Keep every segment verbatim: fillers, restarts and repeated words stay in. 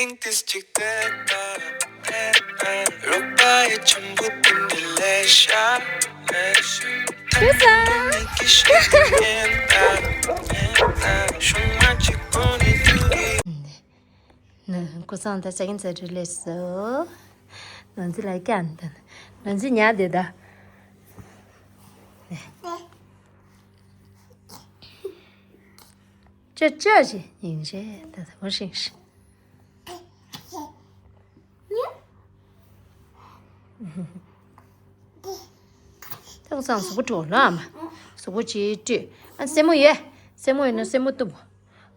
ཏིས་ཅིག་ཏེ་ཏ་རོགས་པ་ཡི་ཆུན་པོ་ཏིན་ཏི་ལེ་ཤ་ལེ་ཤ། ཁུ་སང་། ཁུ་སང་ད་ཅག་གིན་ཚ་རུ་ལེ་སོ། ནོར་འཛིན་ལ་ཀྱང་ད་ནོར་འཛིན་ཉལ་བསྡད་ད། ཅོ་ཅོ་ཞེས་སྙིང་རྗེ་ད་ད་བོར་ཤིང་ཤིང་། ད་ཁོ་ཚང་གཟུགས་པོ་བཀྲུ་ལ་ཨ་མ། གཟུགས་པོ་ཅིག་བཀྲུས། ཨ་སེན་མོ་ཡོད། སེན་མོ་ཡོད་ན་སེན་མོ་གཏུབ།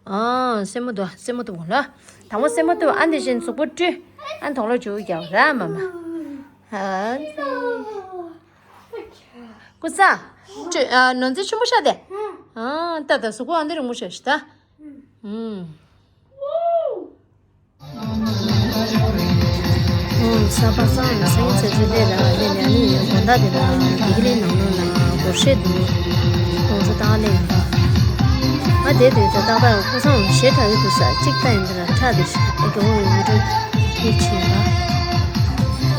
ཨ་སེན་མོ་གཏུབ། སེན་མོ་གཏུབ་ལ། དང་པོ་སེན་མོ་གཏུབ། ཨ་འདི་བཞིན་གཟུགས་པོ་བཀྲུས། ཨ་དོག་ལོ་བཅུ་རྒྱག་ར་མ་མ། ཨ་ཙི། ཀུ་ས། ཅོ་ཨ་ནོར་འཛིན་ཆུན་པོ་ཤ་དེ། ཨ་ད་ད་གཟུགས་པོ་ཨ་འདི་རིང་མོ་ཤ་ཤི་ད། ཨུམ། ཨོ་ས་པ་སང་སེང་ཚེ་ཚེ་ལས་ར་ལས་ལས་ནི་དགོང་དག་དེ་ལ་དེ་གི་ལས་ནང་ལོགས་ལ་སྒོར་གཞས་འདུག་སྒོར་གཞས་བཏང་ལས་ཡིན་པ། ང་དེ་དུས་ད་ཏག་ཏག་ཁོ་སང་གཞས་གྲག་གི་འདུག་ས་གཅིག་ལྟ་ཡིན་དུ་ལ་ཁྲག་དེ་ཤི་ཨེ་གི་འོ་ཡོད་འགྲོ་དེ་ཕྱིན་པ།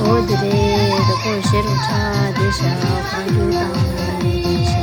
འོ་དེ་རེད་ད་ཁོ་གཞས་རུ་ཁྲག་དེ་ཤ་གང་རྒྱུ་བཏང་ལས་ཤ།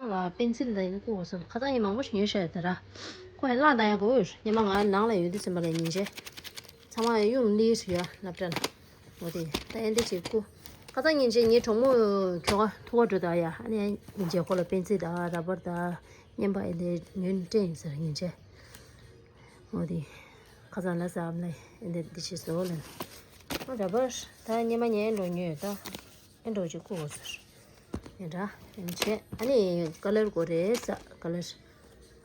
ལ་པེན་སིལ་དང་ཡིན་ཁུག་སོང་། ཁ་སང་ཡིན་མང་པོ་ཞིག་ཉོས་ཤག་ཡོད་ད་ར། ཁོ་ཡང་བརླག་བཏང་ཡག་གོ་ཡོད། ཉི་མ་ང་ནང་ལ་ཡོད་དུས་ཟིན་པ་ལས་ཉིན་བྱེད། ཚང་མ་གཡུག་ལིར་ཡོད་སློབ་གྲྭ་ལ། འོ་དེ་ད་ཡན་དེ་བྱེད་ཁུ། ཁ་སང་ཉིན་བྱེད་ངའི་གྲོགས་མོ་ཁྱོ་ག་ཐུག་པ་འགྲོ་ད་ཡ། ཨ་ནི་ཉིན་བྱེད་ཁོ་ལ་པེན་སིལ་དང་ར་བར་དང་། བརྙན་པ་ཨེ་འདི་ཉོས་ནས་སྤྲད་ཡིན་ཟེར་ཉིན་བྱེད། འོ་དེ། ཁ་སང་ལ་ཟ་ཨམ་ལ་ཨེ་འདི་འདི་བྱེད་ཟེར་འོ་ལ། ཨ་ར་བར་ད་ཉི་མ་ཉལ་འགྲོ་ཉོས་ད། ཨེ་འགྲོ་ཅིག་བསྐུར་བ་ཟེར། ཨེ་འདྲ་ཨེ་བྱེད་ཨ་ནི་ཀ་ལར་དགོས་རེད་ས་ཀ་ལར།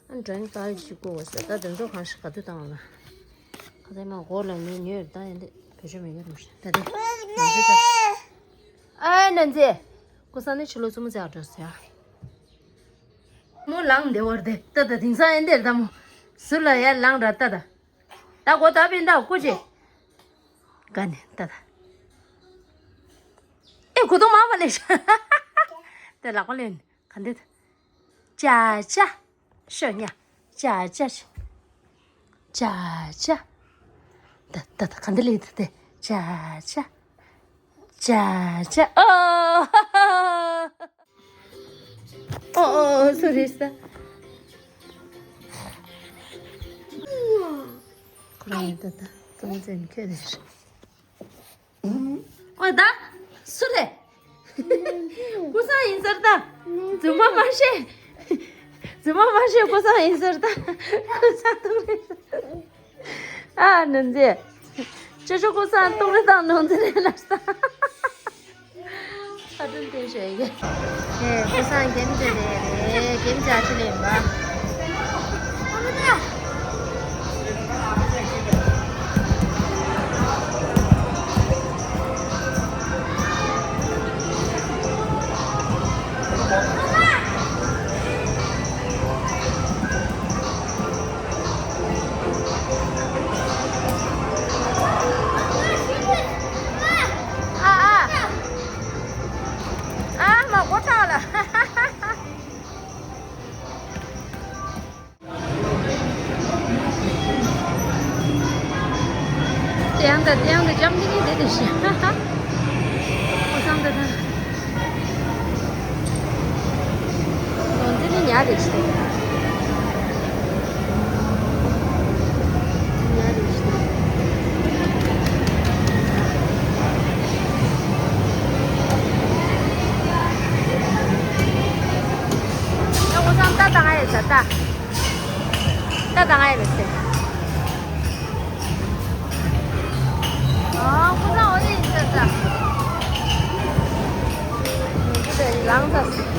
ཨ་ནི་ཌ་རོ་ཡིང་ཀ་ལར་ཅིག་བསྐུར་བ་ཟེར་ད་དེ་ཚོ་གང་ཞིག་ག་དུས་བཏང་བ་ལ། ཁ་སང་མ་སྒོ་ལ་ནི་ཉོས་ད་ཡིན་དེ་བེད་སྤྱོད་མེད་ཀྱི་རེད་ད་དེ། ཨ་ནན་ཙེ། ཀུ་སང་ནི་ཕྱི་ལོགས་བཙུན་མོ་བཙལ་འགྲོ་ཟེར་ཡ། མོ་ལངས་བདེ་བར་དེ་ད་ད་དེང་སང་ཨེ་འདེར་ད་མོ། ཟུར་ལ་ཡར་ལངས་ར་ད་ད། ད་གོ་ད་པིན་ད་སྐུ་ཅེ། ག་ནས་ད་ད། ཨེ་གོ་ཏོ་མ་བ་ལེ་ཤ། དེ་ལག་པ་ལེན་ག་འདི་ད། ཅ་ཅ། ཤོ་ཉ། ཅ་ཅ་ཤ། ཅ་ཅ། ད་ད་ད་ག་འདི་ལེ་ད་དེ། ཅ་ཅ། ཅ་ཅ། ཨོ། ཨོ་ཨོ་ཨོ་སོ་རི་ས། ཁོ་རང་ཡིན་ད་ད་ཏུང་ཙེན་ཁྱོད་རེད། ཨོ་ད་སུ་རེད། ཀུ་སང་ཡིན་ཟེར་ད། རྫུན་མ་མ་བཤད། རྫུན་མ་མ་བཤད་ཀུ་སང་ཡིན་ཟེར་ད། ཀུ་སང་ཏུང་རེད། ཨ་ནན་ཙེ། ཅོ་ཅོ་ཀུ་སང་ཏུང་རེ་དང་ནོར་འཛིན་རེད་ལབ་ས། ཁ་ཏུན་ཏུན་ཞོག་གི། ཨེ་ཀུ་སང་གེམ་ཅོ་རེད་རེད་གེམ་ཅོ་ཨ་ཅི་ལེན་པ། ཨ་ཨ། ཨ་མ་གོ་ཐང་ལ། དེ་ཡང་ད་དེ་ཡང་ད་འཇམ་ནི་ནི་དེ་དེ་ཤི། ཁོ་སང་ད་ད། ལོ་འདི་ནི་ཉག་རེད་ཤི། ཉག་རེད་ཤི། ད་ད་ང་ཡི་མི་ཚེ། ཨ་ཁོ་ཚང་འོ་དེ་ཡིན་ས་ས། མི་ཚེ་དེ་ལངས་ས།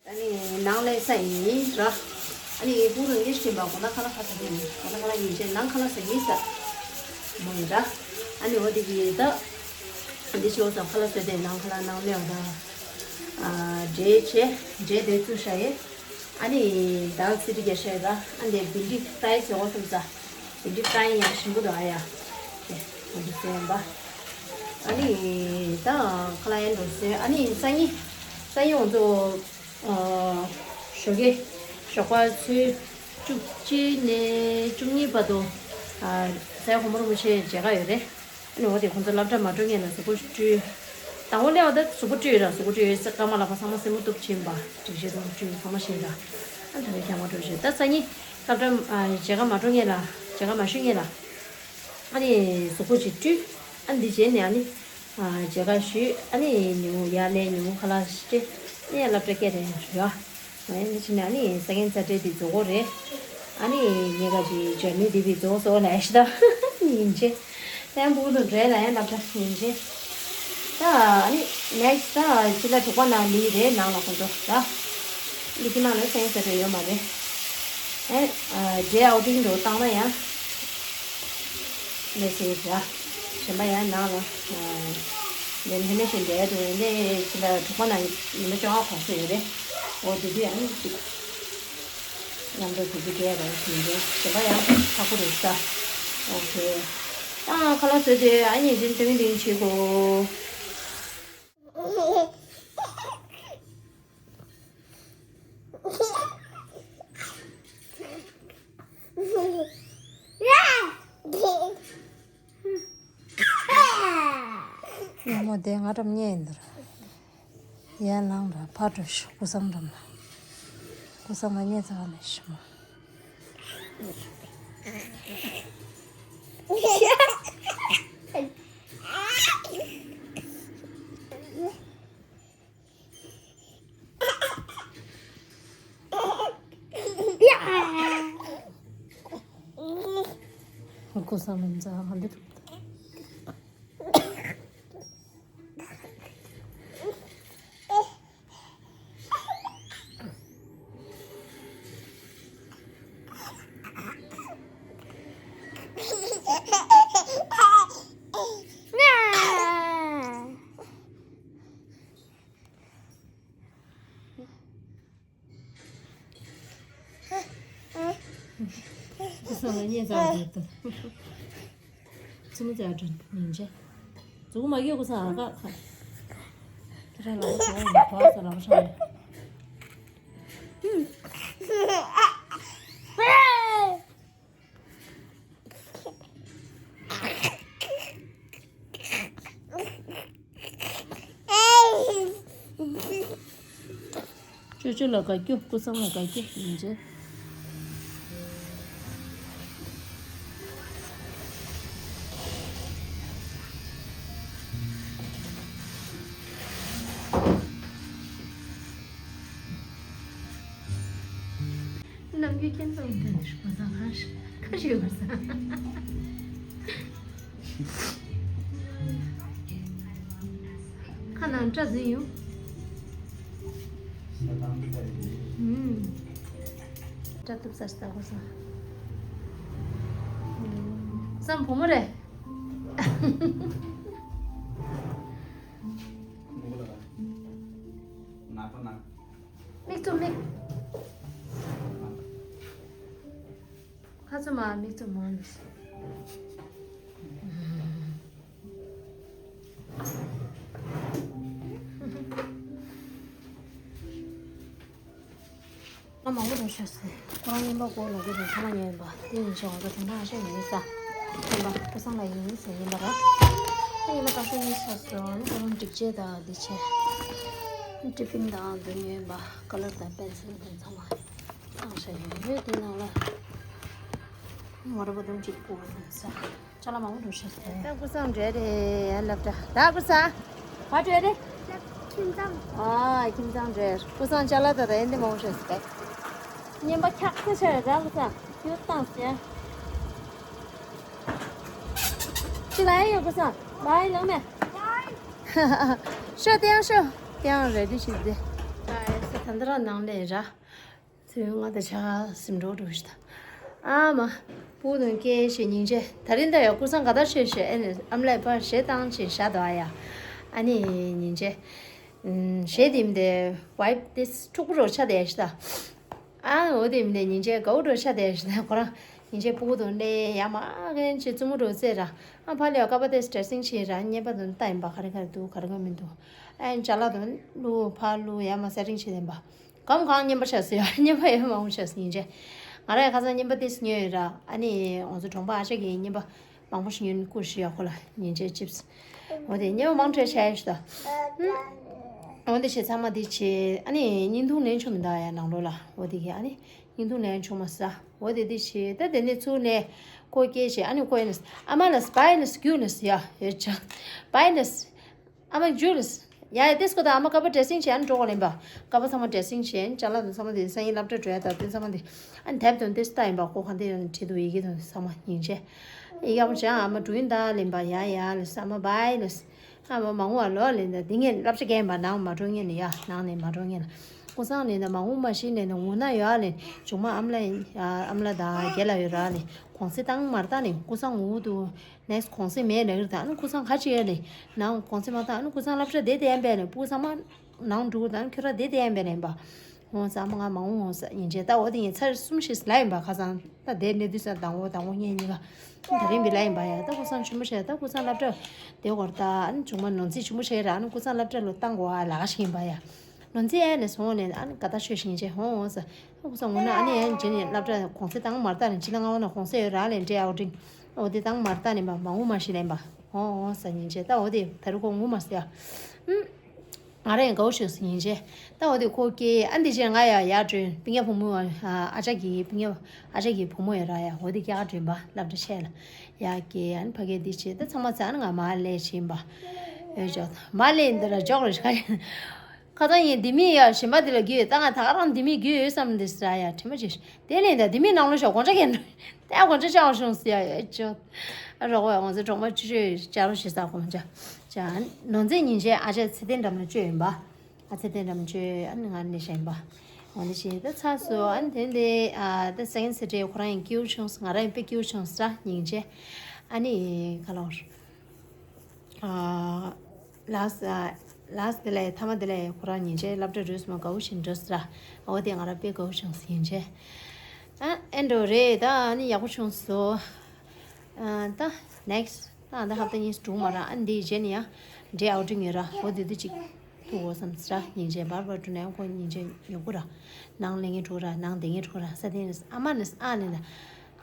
ཨ་ནི་ནང་ལ་ས་ཡིན་ར། ཨ་ནི་ཕུག་རོན་གྱི་ཤིང་པ་གོ་ན་ཁ་ལ་ཁ་ས་ཡིན། གོ་ན་ཁ་ལ་ཡིན་ཅེ་ནང་ཁ་ལ་ས་ཡིན་ས། མོ་ཡིན་ར། ཨ་ནི་འོ་དེ་གི་ད། འདི་ཆོ་ས་ཁ་ལ་ས་དེ་ནང་ཁ་ལ་ནང་ལ་ཡོད་ད། ཨ་འདྲེ་ཆེ། འདྲེ་དེ་བཙུགས་ཤ་ཡེ། ཨ་ནི་ད་སི་ཏི་རྒྱ་ཤ་ཡེ་ད། ཨ་ནི་བིན་ཌི་ཕ་རའི་བཟོ་གོ་སོང་ས། བིན་ཌི་ཕ་རའི་ཡང་ཞིམ་པོ་འདུག་ཨ་ཡ། དེ་འོ་དེ་ཟེར་ཡང་པ། ཨ་ནི་ད་ཁ་ལ་ཡན་འགྲོ་ཟེར། ཨ་ནི་སང་ཉིན་སང་ཉིན་འོང་ཚོ། ཨ་ཞོགས་ཀས་ཞོགས་པ་ཚོའི་བཅུ་གཅིག་ནས་བཅུ་གཉིས་བར་དུ་ཨ་ས་ཡ་གོང་མ་རིན་པོ་ཆེ་མཇལ་ཁ་ཡོད་རེད། ཨ་ནི་འོ་དེ་ཁོང་ཚོ་སློབ་གྲྭ་མ་འགྲོ་སྔོན་ལ་གཟུགས་པོ་བཀྲུས། དང་པོ་སླེབས་པ་ད་གཟུགས་པོ་བཀྲུས་ཡོད་ར། གཟུགས་པོ་བཀྲུས་ཡོད་ཚེ་སྐར་མ་ལ་ཕར་ཚང་མ་སེན་མོ་གཏུབ་ཕྱིན་པ། སྒྲིག་གཞི་དང་བཀྲུས་ཚང་མ་ཤེས་ར། ཨ་ད་རེས་ཀྱང་མ་འགྲོ་ཞེས་ད་སང་ཉིན་སློབ་གྲྭ་ཨ་མཇལ་ཁ་མ་འགྲོ་སྔོན་ལ་མཇལ་ཁ་མ་ཞུས་སྔོན་ལ། ཨ་ནི་གཟུགས་པོ་ཅིག་བཀྲུས། ཨ་ནི་འདི་བྱས་ནས་ཨ་ནི། ཨ་མཇལ་ཁ་ཞུས། ཨ་ནི་ཉིན་མོ་ཡར་ལངས། ཉིན་མོ་ཁ་ལག་ཅིག་སླེབས། ཨ་ནི་སློབ་གྲྭ་སྐྱེལ་རན་རེད་བ། ཨ་ནི་འདི་བྱས་ནས་ཨ་ནི་ས་ཁན་ཚ་དྲོད་འདི་རྫོགས་གོ་རེད། ཨ་ནི་ངས་ག་ཅིག་ཇར་ནི་འདི་བི་རྫོགས་སོ་ལ་ཤི་ད་ཉིན་བྱེད། ལན་བུ་རུ་འདྲེ་ལ་ཡང་སློབ་གྲྭ་ཉིན་བྱེད། ད་ཨ་ནི་ནེག་སི་ད་སྤྱི་ཟླ་དྲུག་པ་ནང་ལི་རེད་ནང་ལ་ཁོང་ཚོ་ད། ལི་ཁི་ནང་ལ་ས་ཁན་ཚ་དྲོད་ཡོད་མ་རེད། ཨ་ནི་ཨ་ཌེ་ཨའུ་ཊིང་འགྲོ་བཏང་ན་ཡང་། ལས་ཟེར་ཡ། གཞན་པ་ཡང་ནང་ལ། ཨ་ལས་ལྷན་ལས་ཤིག་འདས་འགྲོ་ཡ་ལས་ཕྱི་ལ་དྲུག་པ་ན་ཉི་མ་བཅོ་ལྔ་གོང་ས་ཡོད་རེད། འོ་དེ་དུས་ཡང་གཅིག་མཉམ་དུ་དེ་དུས་འདས་པ་ཡིན་རེད། གཞན་པ་ཡང་ཧ་གོ་རེད་ས། ཨོ་ཁེ། ཨ་ཁ་ལག་བཟོས་དུས་ཨ་ཉིན་བཞིན་ཏིང་ཏིང་བྱེད་དགོས། ཉིན་མོ་དེ་ང་འགྲམ་ཉལ་ཡིན་འདུག་ཡར་ལངས་ར་ཕར་འགྲོ་ཤོག་ཀུ་སང་འགྲམ་ལ། ཀུ་སང་ང་ཉལ་ཚར་ནས་ཤི་མ། ཀུ་སང་ལམ་ཚ་ཧ་ལས། ཀུ་སང་ལ་གཉིད་ཚར་འདུག་ད། ཚི་མོ་ཚར་དྲན་ཉིན་བྱེད། གཟུགས་མ་གིས་ཀུ་སང་ཨ་ཁ་ཁ། ཁྱེད་རང་ལ་བ་བ་ས་ལ་བ་ཤ་ལ། ཅོ་ཅོ་ལ་དགའ་སྐྱོ། ཀུ་སང་ལ་དགའ་སྐྱོ་ཡིན་ཅེ། ནམ་རྒྱུན་ཁྱེད་ཚོ་འདི་ནས་ཞུ་བ་ས་ཁ་ཤས་ཁ་ཤས་ཡོད་པ་ས། ཁ་ནང་སྐྲ་ཟིན་ཡོང་། ཨུམ། སྐྲ་གཏུབ་ས་ཞིག་ལྟ་དགོས་ས། ཨུམ། བསམ་བུ་མོ་རེད། ནག་པོ་ནག་མིག་བཙུམ་མིག་ཁ་བཙུམ་མ། མིག་བཙུམ་མ་ནི། ཨ་མང་པོ་རེད་ཤག་ཟེར། ཁོ་རང་རྔན་པ་སྐོར་ལ་དགོས་དང་ཚང་མ་ཉོས་ཡིན་པ། དེ་ཡིན་ཕྱིར་ང་ཚོ་དེ་འདྲ་ཞིག་ཡིན་ས། རྔན་པ་ཀུ་སང་ལ་ཡིན་ཟེར་ཡིན་པ་རེད། ཨ་རྔན་པ་དྲག་ཤོས་ཡིན་ཤག་ཟེར། ཨ་ནི་ཁོ་རང་སྒྲིག་ཆས་དང་འདི་བྱས། ཏི་ཕིན་དང་འདི་ཉོས་ཡིན་པ། ཀ་ལར་དང་པེན་སིལ་དང་ཚང་མ་བཏང་བཞག་ཡོད། དེ་ནང་ལ་ ང་རོ་བ་དུང་གཅིག་པོ་ཡིན་ས། ཅ་ལག་མང་པོ་འགྲོ་ཤག་ད་ཀུ་སང་འདྲེ་རེད་ཡ་སློབ་གྲྭ། ད་ཀུ་སང་། ག་འདྲེ་རེད། ཁྱིམ་ཚང་། ཨ་ཁྱིམ་ཚང་འདྲེ། ཀུ་སང་ཅ་ལག་ད་ད་ཡིན་དེ་མང་པོ་ཤག་ཟེར། ཉན་པ་ཁྱག་ས་ཤ་རེད་ད་ཀུ་སང་། ཡོད་བཏང་ཟེར། ཅི་ལ་ཡ་ཡོད་ཀུ་སང་། བའི་ལང་མེ། ཤོ་ཏེ་ཡང་ཤོ། ཏེ་ཡང་རེ་ཌི་ཞིག་དེ། ད་ཡ་ས་ད་འདི་ར་ནང་ལས་ར། ཚུལ་ང་དང་ཆ་སིམ་འགྲོ་འགྲོ་ཞིག་ད། ཨ་མ། སྤུ་གུ་དང་སྐད་ཞེས་སྙིང་རྗེ། ད་རིང་ད་ཡ་ཀུ་སང་ག་ད་ཤེས་ཤེས་ཨེ་ནི་ཨམ་ལས་ཕ་ཞེ་བཏང་ཅིག་བཞག་འདུག་ཨ་ཡ། ཨ་ནི་སྙིང་རྗེ། ཞེ་དིམ་དེ་ཝའིབ་ཏིས་འཁྲུག་པོ་རོ་ཆ་དེ་ཞིག་ད། ཨ་འོ་དེ་མིན་ནས་སྙིང་རྗེ་དགའ་བོ་འགྲོ་ཤ་དེ་ཞིག་ད་ཁོ་རང་སྙིང་རྗེ་སྤུ་གུ་དང་ལས་ཡ་མ་གན་ཅིག་བཙུན་མོ་འགྲོ་ཚེ་ར། ཨ་ཕ་ལས་ཀ་པ་དེ་སི་ཌེ་སིང་ཞིག་ར་བརྙན་པ་དང་ལྟ་ཡིན་པ་ག་རེ་ག་རེ་འདུག་ག་རེ་ག་མི་འདུག་ཨ་ཅ་ལག་དང་བླུག་ཕ་བླུག་ཡ་མ་སེ་ཊིང་བྱེད་ཡིན་པ། གམ་གང་རྔན་པ་ཆགས་སོང་ཡ། རྔན་པ་ཡོད་མང་པོ་ཆགས་སོང་ཡིན་ཅེ། ང་རང་ཡ་ཁ་སང་རྔན་པ་ཏིས་ཉོས་ཡོད་ར། ཨ་ནི་ང་ཚོ་གྲོང་པ་ཨ་ཅག་གིས་རྔན་པ་མང་པོ་ཞིག་ཉོས་ནས་བསྐུར་ཞིག་ཡ་ཁོ་ལ་ཉིན་ཅེ་ཅིབས། འོ་དེ་རྔན་པ་མང་དྲགས་ཆགས་ཡ་ཞིག་ད། འོ་དེ་བྱས་ཚང་མ་དེ་བྱས་ཨ་ནི་བརྙན་ཐུང་ལེན་ཆོག་མི་འདུག་ཡ་ནང་ལོགས་ལ། འོ་དེ་གི་ཨ་ནི་བརྙན་ཐུང་ལེན་ཆོག་མ་ས། འོ་དེ་དེ་བྱས་ད་དེ་ནས་ཚུར་ནས་ཁོ་སྐད་བྱས་ཨ་ནི་ཁོ་ཡིན་ནས་ཨ་མ་ལ་སི་པའི་ལ་སི་རྒྱུག་ནས་ཡ་ཡོད་ཅག་པའི་ལ་སི། ཨ་མ་ཇུ་ལིས། ཡ་ཡ་ཏིས་ཀོ་ད་ཨ་མ་ཀ་པ་ཌེ་སིང་བྱས་ཨ་ནི་འགྲོ་གོ་ལེན་པ། ཀ་པ་ཚང་མ་ཌེ་སིང་བྱས་ཅ་ལག་དང་ཚང་མ་དེ་སང་ཉིན་སློབ་གྲྭ་འགྲོ་ཡ་ད་དེ་ཚང་མ་དེ། ཨ་ནི་དེབ་དང་ཏིས་ལྟ་ཡིན་པ་ཁོ་ག་འདི་ཡོད་ནི་བྲིས་འདུག་ཡི་གེ་དང་ཚང་མ་ཡིན་ཆེ། ཡི་གེ་ཡག་པོ་བྱས་ཨ་མ་འགྲོ་ཡིན་ད་ལེན་པ་ཡ་ཡ་ལིས་ཨ་མ་བའི་ལིས། ཨ་མ་མ་འོངས་པ་ལོ་ལེན་ད་འདི་ངས་སློབ་གྲྭ་རྒན་པ་ནང་མ་འགྲོ་ངས་ནི་ཡ་ནང་ནས་མ་འགྲོ་ངས་ལ། ཀུ་སང་ལེན་ད་མ་འོངས་པ་ཤི་ལེན་ད་ངུ་ན་ཡོད་ཨ་ལེན་ཅུང་མ་ཨམ་ལ་ཨམ་ལ་ད་རྒྱལ་ལ་ཡོད་ར་ལེན་གོང་ཚེ་བཏང་མར་ད་ལེན་ཀུ་སང་ངུ་དུ། ནས་གོང་ཚད་མེད་ལབ་ཀྱི་རེད་ད། ཨ་ནི་ཀུ་སང་ཁ་ཅིག་ཡ་ལེ། ནང་གོང་ཚད་མ་བཏང་ཨ་ནི་ཀུ་སང་སློབ་གྲྭ་བསྡད་བསྡད་ཡན་པས་ལེ། ཕྲུ་གུ་ཚང་མ་ནང་འགྲོ་ད་ཨ་ནི་ཁྱོད་ར་བསྡད་བསྡད་ཡན་པས་ལེ་ཡིན་པ། འོང་ས་ཨ་མ་ང་མ་འོང་འོང་ས་ཡིན་བྱས་ད་འོ་དེ་ངས་ཚར་གསུམ་བཞི་ལབ་ཡིན་པ་ཁ་སང་ད་དེ་གནས་དུས་ས་དང་པོ་དང་པོ་ངས་གཉིས་ཀ་ད་རིང་བི་ལབ་ཡིན་པ་ཡ། ད་ཀུ་སང་ཆུ་མོ་བྱས་ད་ཀུ་སང་སློབ་གྲྭ་བསྡད་གོ་ར་ད་ཨ་ནི་ཆུང་མ་ནོར་འཛིན་ཆུ་མོ་བྱས་ར་ཨ་ནི་ཀུ་སང་སློབ་གྲྭ་ལོ་བཏང་གོ་ཨ་ལ་ཁ་ཞིག་ཡིན་པ་ཡ། ནོར་འཛིན་ཨེ་ནས་སོང་ནས་ཨ་ནི་ག་ད་ཤོད་ཞིག་ཡིན་བྱས་འོང་འོང་ས། ཨ་ཀུ་སང་ངུ་ན་ཨ་ནི་ཡང་རྗེས་ནས་སློབ་གྲྭ་གོང་ཚད་བཏང་མར་ལྟ་ནས་ཕྱི་ལ་ང་འོ་ན་གོང་ཚད་ཡོད་ར་ལེན་འདྲེ་ཨའོ་ཏིང་། འོ་དེ་བཏང་མར་ལྟ་ནས་མ་མ་འོ་མ་ཤི་ལེན་པ། འོ་འོ་ས་ཉིན་བྱས་ད་འོ་དེ་ད་རུ་ཁོ་ངུ་མ་སི་ཡ། ཨུམ། ང་རང་ཡང་དགའ་བོ་ཤོད་སི་ཉིན་བྱས་ད་འོ་དེ་ཁོ་སྐྱེ་ཨ་འདི་བྱས་ང་ཡ་ཡར་བྲོས་པི་ཉ་བུ་མོ་ཨ་ཅག་གི་པི་ཉ་ཨ་ཅག་གི་བུ་མོ་ཡོད་ར་ཡ་འོ་དེ་སྐྱེ་ག་བྲོས་པ་སློབ་གྲྭ་ཆེ་ལ་ཡ་སྐྱེ་ཨ་ནི་ཕ་གི་འདི་བྱས་ད་ཚང་མ་ཚ་ཨ་ནི་ང་མ་ལས་བྱིན་པ། ཨེ་ཅོ་མ་ལས་འདི་ར་ཅོག་རེ་ཤ་ཁ་ཚང་ཡིན་འདི་མི་ཡ་གཞན་པ་འདི་ལ་རྒྱུས་ཡོད་ད་ང་ད་ག་རང་འདི་མི་རྒྱུས་ཡོད་བསམ་འདི་སི་ར་ཡ་དྲི་མ་ཅིག་དེ་ལས་ད་འདི་མི་ནང་ལོ་ཞོག་དགོང་ཆ་གན་ད་ཡ་དགོང་ཆ་ཅག་བྱུང་སི་ཡ་ཡ་ཅོ་རོགས་བས་ང་ཚོ་གྲོང་པ་ཆུ་ཆུ་ཅག་རོ་ཞིག་ས་དགོང་ཆ་ཅག་ནོར་འཛིན་ཉིན་བྱས་ཨ་ཅག་ཚེ་བརྟན་འགྲམ་ལ་བཅོས་ཡིན་པ། ཨ་ཚེ་བརྟན་འགྲམ་བཅོས་ཨ་ནི་ང་ནི་ཞེན་པ། འོ་ནི་ཞེས་ད་ཚ་སོ་ཨ་ནི་དེ་འདི་ཨ་ད་སེ་ཀེན་སི་ཊེ་ཁོ་རང་ཡིན་སྐྱིད་པོ་བྱུང་སོང་ང་རང་ཡིན་དཔེ་སྐྱིད་པོ་བྱུང་ས་ཉིན་བྱས་ཨ་ནི་ག་ལོར། ལགས་ལགས་དེ་ལས་ཐ་མ་དེ་ལས་ཁོ་རང་ཉིན་བྱས་སློབ་གྲྭ་འགྲོ་སོང་དགའ་བོ་ཞིག་འགྲོ་སོང་ར། འོ་དེ་ང་རང་དཔེ་དགའ་བོ་བྱུང་སོང་ཉིན་བྱས། ཨ་ཨེ་འགྲོ་རེད་ད་ཨ་ནི་ཡག་པོ་བྱུང་སོང་། ཨ་ད་ནེག་སི་ད་ཨ་ད་ཧབ་ཏ་གཉིས་སུ་གྲུང་མ་ར་ཨ་འདི་རྗེས་ནས་ཡང་འདྲེ་ཨའོ་ཊིང་ཡོད་ར་འོ་དེ་དུས་གཅིག་ཐུག་འོ་བསམ་སི་ར་ཉིན་བྱས་བར་བར་དུ་ནས་ཁོ་ཉིན་བྱས་ཉོ་གུ་ར་ནང་ལེན་ངེ་འགྲོ་ར་ནང་དེ་ངེ་འགྲོ་ར་ས་དེ་ནས་ཨ་མ་ནས་ཨ་ནས་ལ་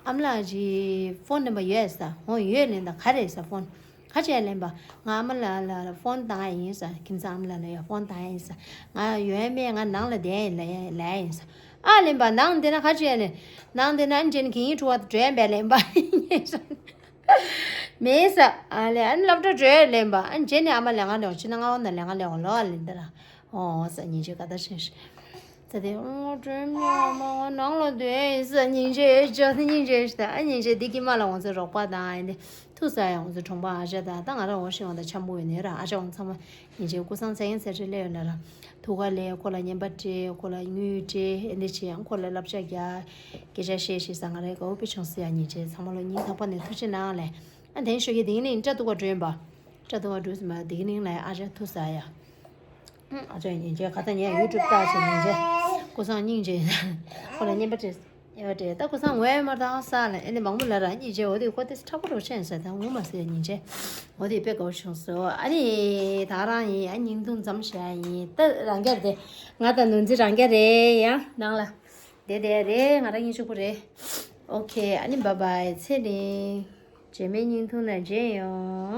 ཨམ་ལགས་ཀྱི་ཕོན་ནམ་བར་ཡོད་ས་འོ་ཡོད་ལེན་ད་ག་རེད་ས་ཕོན། ཁ་ཆེ་ལེན་པ། ང་ཨ་མ་ལགས་ལ་ཕོན་བཏང་ཡ་ཡིན་ས། ཁྱིམ་ཚང་ཨ་མ་ལགས་ལ་ཡ་ཕོན་བཏང་ཡ་ཡིན་ས། ང་ཡོད་མེད་ང་ནང་ལ་བསྡད་ཡིན་ལ་ཡ་ལ་ཡ་ཡིན་ས། ཨ་ལེན་པ་ནང་འདི་ན་ཁ་ཆེ་ལེན། ནང་འདི་ན་ཨ་ནི་ཅན་གིན་ཡིན་ཁྲུ་བ་འགྲོ་ཡ་མེད་ལེན་པ། མེད་ས། ཨ་ལེ་ཨ་ནི་སློབ་གྲྭ་འགྲོ་ཡ་ལེན་པ་ཨ་ནི་ཅན་ནི་ཨ་མ་ལེ་ང་ལེ་ཆི་ན་ང་འོ་ན་ལེ་ང་ལེ་འོ་ལོ་ཨ་ལེན་འདི་ར། ཨོ་ས་སྙིང་རྗེ་ཀ་ད་ཤེས་ཤེས། ད་དེ་ཨོ་དྲན་མ་མ་ང་ནང་ལ་སྡོད་ཡིན་ས་སྙིང་རྗེ་ཅོ་ད་སྙིང་རྗེ་ཤི་ད་ཨ་སྙིང་རྗེ་འདི་གི་མ་ལ་ང་ཚོ་རོགས་པ་དང་ཨ་ནི་ཐུག་ས་ཡང་ང་ཚོ་གྲོང་པ་ཨ་ཅག་དང་ད་ང་རང་འོ་ཤི་འོང་ད་འཆམ་པོ་ཡོད་ནི་ར་ཨ་ཅག་འོང་ཚང་མ་སྙིང་རྗེ་ཀུ་སང་ཚེ་ཡིན་ཚེ་ཁྲི་ལེ་ཡོད་ན་ར་ཐུག་ག་ལེ་ཁོ་ལ་བརྙན་པ་སྤྲད་ཁོ་ལ་དངུལ་སྤྲད་ཨ་ནི་ཆེ་ཡང་ཁོ་ལ་བསླབ་བྱ་རྒྱག་སྐད་ཆ་བཤད་ཤེས་ས་ང་རའི་དགའ་བོ་དཔེ་བྱུང་ས་ཡ་སྙིང་རྗེ་ཚང་མ་ལོ་སྙིང་ཐག་པ་ནས་ཐུགས་རྗེ་གནང་ལེ་ཨ་དེན་ཤོད་ཀྱི་དེ་ནི་སྐྲ་གཏུག་ག་འགྲོ་ཡིན་པ་སྐྲ་གཏུག་ག་འགྲོ་ས་མ་དེ་གི་ནི་ལ་ཨ་ཅག་ཐུག་ས་ཡ། ཨ་ཅག་སྙིང་རྗེ་ཁ་ད་ཉལ་ཡུ་ཊུབ་ལྟ་ཆེ་སྙིང་རྗེ། ཀུ་སང་སྙིང་རྗེ། ཁོ་ལ་བརྙན་པ་སྤྲད། ཡ་སྤྲད་ད་ཀུ་སང་ངོས་མ་དང་ས་ལ་ཨེ་ནི་མང་པོ་ལ་ར་སྙིང་རྗེ་འོ་དེ་ཁོ་དེ་ཁྲག་པོ་རོ་ཆེན་ས་ད་ངུ་མ་ཟེར་སྙིང་རྗེ། འོ་དེ་དཔེ་དགའ་བོ་བྱུང་སོ་ཨ་ནི་ད་རང་ཡིན་ཨ་སྙིང་ཐུང་ཙམ་བྱ་ཡིན་ད་རང་རྒྱ་རེད་ང་དང་ནོར་འཛིན་རང་རྒྱ་རེད་ཡ་ནང་ལ་བསྡད་བསྡད་རེད་ང་རང་གཉིས་གཅིག་པུ་རེད། ཨོ་ཁེ་ཨ་ནི་བྷའི་བྷའི་ཚེ་རིང་རྗེས་མའི་སྙིང་ཐུང་ན་མཇལ་ཡོང་།